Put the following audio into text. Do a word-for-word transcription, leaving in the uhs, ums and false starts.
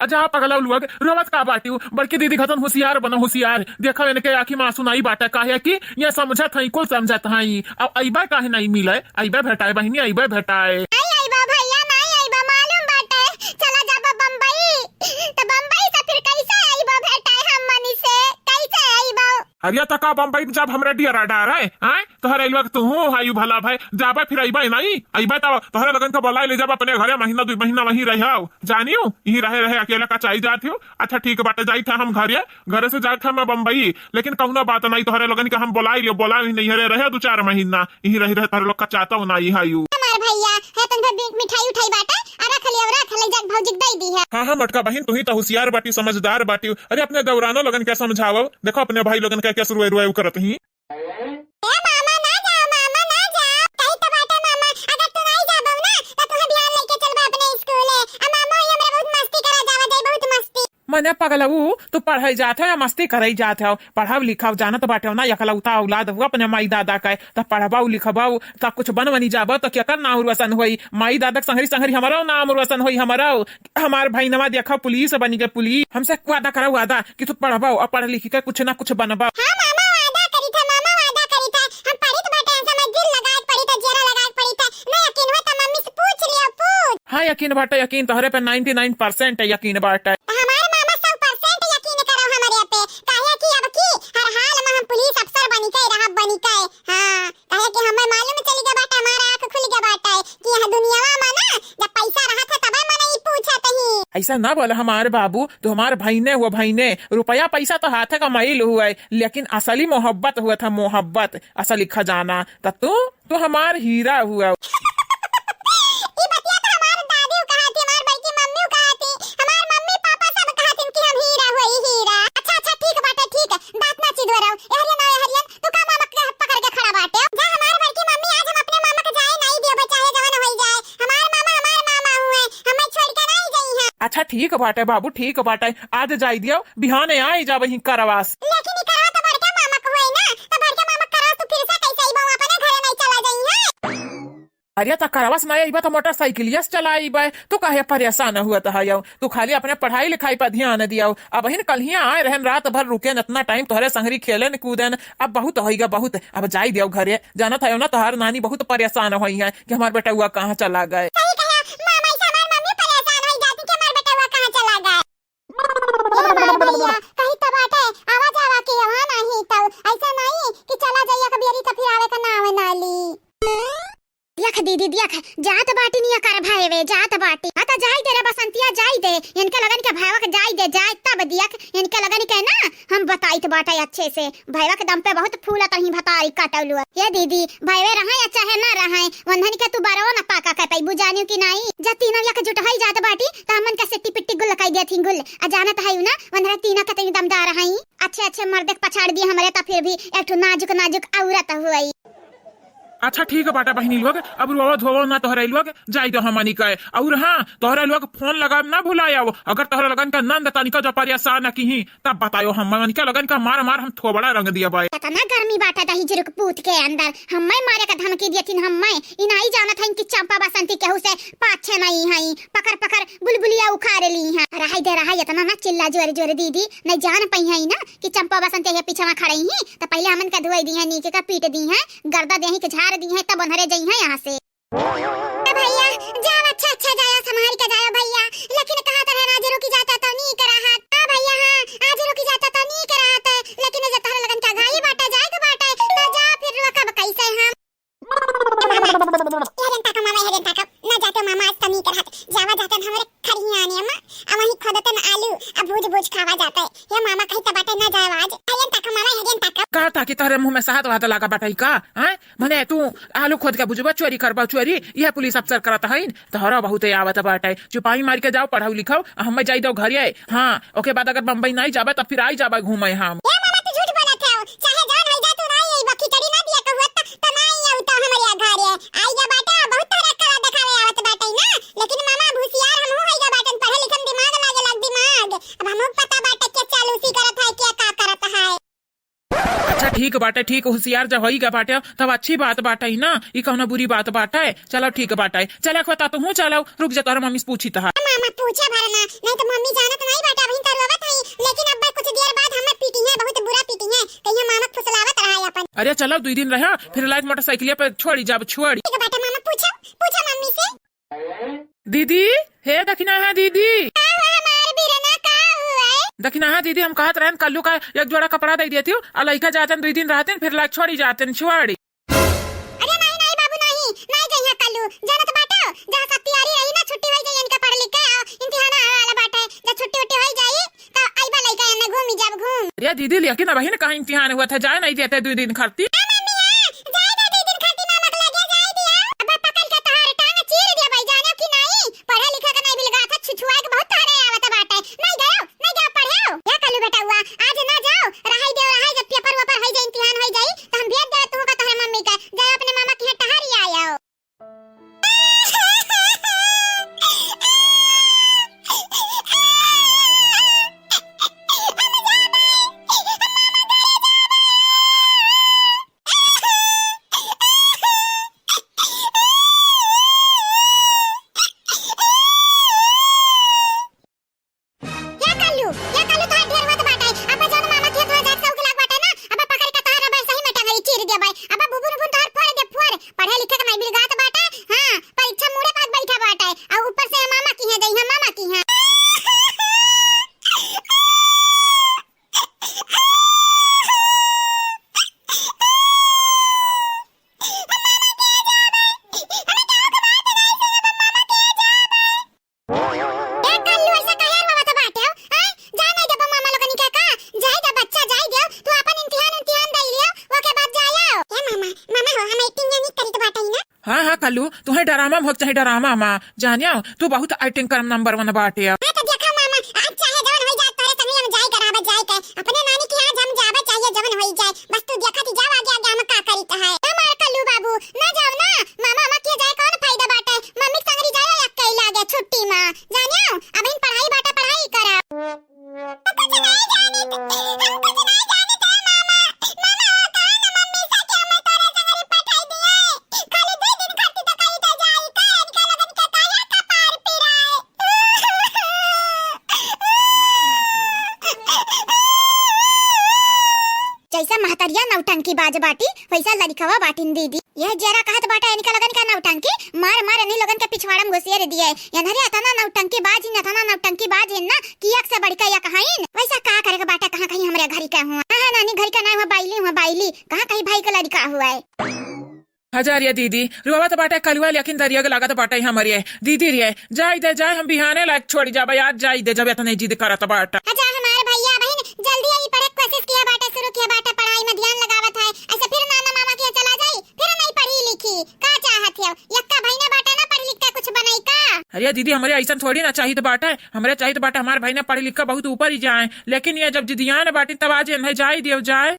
अच्छा, हाँ, पगला लोग, रोवत का बाटिउ? बड़की दीदी कहतन, "होशियार बनो, होशियार। देखो, इनके आँखी में आँसू नाई बाटे, काहे कि ये समझत हई, कुल समझत हई। अब अइबे काहे नाई मिले? अइबे भेटाए बहिनी, अइबे भेटाए।" नाई अइबा भैया, नाई अइबा, मालूम बाटे। चला जाबा बम्बई, त बम्बई से फिर कैसे अइबा भेटाए हमनी से? कैसे अइबा? अरे, त का बम्बई में जब हमरा डियर डार है, आय? तोहरे लोग तुहू हायु भला भाई, जाबे फिर अइबे नाई, अइबे त तोहरे लोगन के बोलाए ले जाबे अपने घरे, महीना दुई महीना वहीं रहो, जानियो, यहीं रहे रहे अकेला कचाई जात हो। अच्छा ठीक बाटे, जाइत है हम घरे, घरे से जाइत है मैं बम्बई, लेकिन कौनो बात नाई, तोहरे लोगन के हम बोलाई लियो, बोला ही नहीं हरे रहे दो चार महीना, यहीं रही रहे तोहरे लोग कचाता हो नाई हायु। हमार भैया है, तन भर मिठाई उठाई बाटे, आ रख लियो, रख ले, जाके भौजी के दे दी है। हाँ, हाँ, मोटका बहिन, तू ही तो होशियार बाटी, समझदार बाटी। अरे, अपने दौरानो लोगन के समझाओ, देखो अपने भाई लोगन के कैसे रुए रुए करत ही। ए मामा, ना जाओ मामा, ना जाओ। कही तो बाटे मामा, अगर तू नहीं जाबो ना, तो तुहे बिहान लेके चलबे अपने स्कूले। आ मामा, ये हमरा बहुत मस्ती करा जावा दे, बहुत मस्ती। मने पगलऊ, तू पढ़ाई जात हो या मस्ती करई जात हो? पढ़ाव लिखाव जानत बाटे हो ना, एकलौता औलाद हुआ अपने माई दादा के, त पढ़बाऊ लिखबाऊ, त कुछ बन बनी जाबो, त केकर नाम रोशन होई? माई दादा के संगरी संगरी हमरो नाम रोशन होई, हमरो। हमार भैनवा देखा पुलिस बनी गए, पुलिस। हमसे वादा करा, वादा कि तू पढ़बो और पढ़ लिख के कुछ ना कुछ बनबो। हाँ मामा, वादा करी था, मामा, वादा करी था। हम पढ़ित बाटे, ऐसा मैं दिल लगा के पढ़ी था, जेरा लगा के पढ़ी था। ना यकीन हुआ तो मम्मी से पूछ लियो, पूछ। हाँ, यकीन बाटे, यकीन तोहरे पे नाइंटी नाइन परसेंट यकीन बाटे। तो हमारे मामा सौ परसेंट यकीन करो हमरे पे, काहे कि अब की हर हाल में हम पुलिस अफसर बनी के रहब, बनी के। हाँ। काहे कि हमें मालूम चली गया बाटे, हमारा आँख खुल गया बाटे कि यह दुनियावा में ना, जब पैसा रहत है तबे मने ई पूछत ही। ऐसा ना बोला हमार बाबू, तू हमार भैने हुआ, भैने। रुपया पैसा तो हाथ कमाइल हुआ है, लेकिन असली मोहब्बत हुआ था, मोहब्बत, असली खजाना। त तू, तू हमार हीरा हुआ। ई बतिया तो हमार दादी कहा थी, हमार बड़की मम्मी कहा थी, हमार मम्मी पापा सब कहा थी कि हम हीरा हुआ, ई हीरा। अच्छा, अच्छा, ठीक बाटे, ठीक है, दांत ना चिदवा रहो। ए हरियन, ए हरियन, तू का मामा के पकड़ के खड़ा बाटे? जा हमार बड़की मम्मी, आज हम अपने मामा के जाए नहीं दियो, चाहे जवन होई जाए। हमार मामा हमार मामा हुए, हमें छोड़ के नहीं जाई हैं। अच्छा ठीक बाटे बाबू, ठीक बाटे, आज जाई दियो, बिहाने आई जाब ही करवास। लेकिन ई करवा तो बड़का मामा के हुए ना, तो बड़का मामा के करवास तू फिर से कैसे अइबो, अपने घरे नहीं चला जाई हैं। अरे, त करवस नाई अइबा त मोटरसाइकिलिया से चला अइबा। तू काहे परेशान हुआ त हयौ? तू खाली अपने पढ़ाई लिखाई पर ध्यान दियौ। अबहिन कल्हिया आए रहन, रात भर रुकेन, एतना टाइम तोहरे संगरी खेलेन कूदेन। अब बहुत होइगा, बहुत। अब जाई दियौ घरे। जानत हयौ ना, तोहार नानी बहुत परेशान होई हैं कि हमार बेटउआ कहाँ चला गए। सही कहा, मामा, ऐसे हमार मम्मी परेशान होई जाती कि हमार बेटउआ कहाँ चला गए। ए हमार भैया, कही त बाटे, आवा जावा के यहाँ नहीं तो ऐसे नहीं कि चला जाइए कबियरी तो फिर आवे का नाव ना ली। देख दीदी, देख, जात बाटी निया कर भाई वे, जात बाटी। हाँ, त जाई दे रे बसंतिया, जाई दे। इनके लगन के भावक जाई दे, जाए तब दियक। इनके लगन के ना, हम बताइत बाटे अच्छे से। भैवा के दम पे बहुत फूलत रही भतारी काटौलुआ। ये दीदी, भैवे रहे या चाहे ना रहे, वंधन के तू बरवा न पाका कह पैबू, जानियो कि नाई। जब तीनों एकजुट होई जात बाटी, त हमन के सिट्टी पिट्टी गुल कई देत ही गुल। आ जानत है ना, वंधन तीनों के तनी दमदार हई। अच्छे अच्छे मर्द के पछाड़ दिए हमरे, त फिर भी एक ठो नाजुक नाजुक औरत हुई। अच्छा ठीक बाटे बहिनी लोग, अब रोवो धोवो ना तोहरे लोग, जाई दो हमनी के। और हाँ, तोहरे लोग फोन लगाब ना भुलायव, अगर तोहरे लगन का नंद तनिका जो परेशान किही, तब बतायो, हमन के लगन का मार मार हम थोबड़ा रंग दिया बाय। इतना गर्मी बाटे दही जुरुक पूत के अंदर, हम्मे मारे का धमकी दियथिन हम्मे। ई नाई जानत हईन कि चंपा बसंती केहू से पाछे नहीं हई। पकड़ पकड़ बुलबुलिया उखाड़ ली हैं। रहाई दे रहाई, इतना ना चिल्ला जोर जोर दीदी, नहीं जान पई हई ना कि चंपा बसंती के पीछे में खड़े ही, तो पहले हमन का धोई दी हैं, नीचे का पीट दी हैं, गर्दा देही के झाड़ दी हैं, तब उन्हरे जई हैं यहाँ से। ए भैया, जाओ, अच्छा, अच्छा, जाओ, संभाल के जाओ भैया। लेकिन कहा तो है, आज रुकी जाता तो नीक रहत। हाँ भैया, हाँ, आज रुकी जाता तो नीक रहत। लेकिन जे तोहरे लगन का घाई बाटे, जाए के बाटे, तो जा फिर, रुकब कैसे हम? ए मामा, ए हरियन ताका मामा, ए हरियन ताका, ना जाते मामा, आज तो नीक रहत। जावा जाते हमरे खरियाने में, आ वहीं खोदते में आलू, आ भूज भूज खावा जाते। ए मामा, कही तो बाटे ना जावा आज। ए हरियन ताका मामा, ए हरियन ताका। का ताकि तोहरे मुँह में शहद वहद लागा बाटे का? हैं? मने तू आलू खोद के बुझबा, चोरी करबा चोरी, इहे पुलिस अफसर करत हईन। तोहरा बहुते आवत बाटे, चुपाई मार के जाओ, पढ़ाऊ लिखाओ, आ हम्मे जाई दो घरे। हाँ, ओके बाद अगर बम्बई नाई जाबे, तब फिर आई जाबे घूमे हम। ए मामा, तू झूठ बोलत है, चाहे जान हो जा, तू नाई अइबा, खिचड़ी ना दिया कहू, त, त नाई आऊ तो हमरे घरे। आई गा बाटे, बहुत तोहरा कला देखावे आवत बाटे ना, लेकिन मामा अब होशियार हमहू होई गा बाटन, पढ़े लिखे में दिमाग लागे लाग दिमाग, अब हमहू पता बाटे के चालूसी करत है, के का करत है। अच्छा ठीक बाटे, ठीक होशियार जब होई गा बाटे तब अच्छी बात बाटे ना, ई कौनो बुरी बात बाटे। चलो ठीक बाटे, चला खोता तू हूँ चलो, रुक जा तोहरा मम्मी से पूछी तहा। मामा, पूछा भर ना, नहीं तो मम्मी जानत नहीं बाटे, अबहिन तो रोवत हई, लेकिन अब्बा कुछ देर बाद हमें पीटी है, बहुत बुरा पीटी है, कहिया मामा फुसलावत रहा है अपन। अरे चलो, दुई दिन रहा, फिर लाइक मोटरसाइकिलिया पे छोड़ी जाब, छोड़ी। ठीक बाटे मामा, पूछो, पूछो मम्मी से। दीदी, हे दखिनहा दीदी। का हुआ हमार बिरना, का हुआ है? दखिनहा दीदी, हम कहत रहन कल्लू का एक जोड़ा कपड़ा दे देती हूँ, आ लइका जातन दुई दिन रहतन, फिर लाइक छोड़ी जातन, छोड़ी। अरे नहीं, नहीं बाबू, नहीं, नहीं जइहा कल्लू, जानत बाटो, जहाँ सब तैयारी रही ना, छुट्टी होई जाई इनका पढ़ लिख के, आ, इम्तिहान आवे वाला बाटे, जब छुट्टी उट्टी होई जाई, तब आइबा लइका एने घूमी जाब घूम। अरे दीदी, लेकिन अबहिन कहाँ इम्तिहान हुआ था, जाए नहीं देते दुई दिन खरती। ए मम्मी, हाँ, जाए दे दुई दिन खरती, मामा के लगे जाए दिया। अब पकड़ के तहार टांग चीर दिया भाई, जाने कि नहीं, पढ़े लिखे के नहीं बिलगा था, छुछुआए के बहुत तहरे आवत बाटे, नहीं गयो, नहीं जाओ पढ़ेओ। या कल्लू बेटउआ, आज ना जाओ, रहाई देव, रहाई, जब पेपर वेपर होई जाई, इम्तिहान होई जाई, तो हम भेज देवे तुहू का तोहरे मम्मी के, जाओ अपने मामा के यहाँ टहरी आयो। या कल्लू, या कल्लू, तोहार ढेर होत बाटे। अब्बा जौन मामा के खेत हो जात से उगलाक बाटे ना, अब्बा पकड़ के तोहार अब्बा सही में टंगरी चीर देबै। अब्बा बुबुन उबुन तोहार फोड़ दे, फोड़। पढ़े लिखे के नहीं बिलगात बाटे। हाँ, परीक्षा मुड़े पास बैठा बाटे। आ ऊपर से मामा की है जइहा, मामा की है। ए कल्लू, ऐसे काहे रोवत बाटे हो? हैं? जाए नहीं देबो मामा लोगनी के का? जाए दे बच्चा, जाए दे। तू अपन इम्तिहान उम्तिहान दे लियो, ओके बाद जाए आओ। ए मामा, मामा हो, हम acting नहीं करी तो बाटे ही ना। हाँ, हाँ कल्लू, तुहे डरामा में होके चाहे डरामा मा, जानियो, तू बहुत acting करम number one बाटे। हाँ तो देखा मामा, आज चाहे जवन होई जाए, तोरे संगे हम जाए कराबे जाए के। अपने नानी के यहाँ हम जाबे चाहिए, जवन होई जाए। बस तू देखत ही जाओ आगे आगे हम का करीत है। ना मार कल्लू बाबू, ना जाओ ना। मामा, मामा के जाए कौन फायदा बाटे? मम्मी के संगरी जाए अक्कई लागे छुट्टी मा। जानियो, अबहिन पढ़ाई बाटे, पढ़ाई करा। हम कुछ नहीं जानित, हम कुछ नहीं जानित है मामा। मामा, वो कहा ना मम्मी से कि हमें तोरे संगरी पठाई दिए। खाली दो दिन खातिर तो कही दे जाई, का इनका लगन के काया का पार पिराए। जैसा महतरिया नौटंकी बाज बाटी, वैसा लड़िकवा बाटिन दीदी। यह जेरा कहत बाटा इनका लगन का नौटंकी, मार मार इन्हीं लोगन के पिछवाड़म घुसेर दिए। एनहरे अतना नौटंकी बाजिन, अतना नौटंकी बाजिन ना कि एक से बढ़िका एक हईन। वैसा का करे के बाटा, कहाँ कहीं हमरे घरी का हुआ। हाँ, हाँ, नानी घरी का ना हुआ, बाइली हुआ, बाइली। कहाँ कहीं भाई का लड़िका हुआ है। हजार ये दीदी, रोवत बाटे कलुआ, लेकिन दरिया के लागत बाटे हमरे। दीदी रे, जाई दे, जाए, हम बिहाने लायक छोड़ी जाबे, आज जाई दे, जब इतने जिद करत बाटे। अच्छा, हमार भैया बहिन जल्दी ही पढ़े के कोशिश किया बाटे, शुरू किया बाटे, पढ़ाई में ध्यान लगावत है। ऐसे फिर नाना मामा के चला जाई, फिर नहीं पढ़ी लिखी। का चाहत हो? यक्का भाई ना बाटे ना पढ़ लिख के कुछ बनाई का? अरे दीदी, हमरे ऐसन थोड़ी ना चाहित बाटे, हमरे चाहित बाटे हमार भाई ना पढ़ लिख के बहुत ऊपर ही जाए, लेकिन ये जब जिदियान बाटी तब आज इन्हें जाई दियो जाए।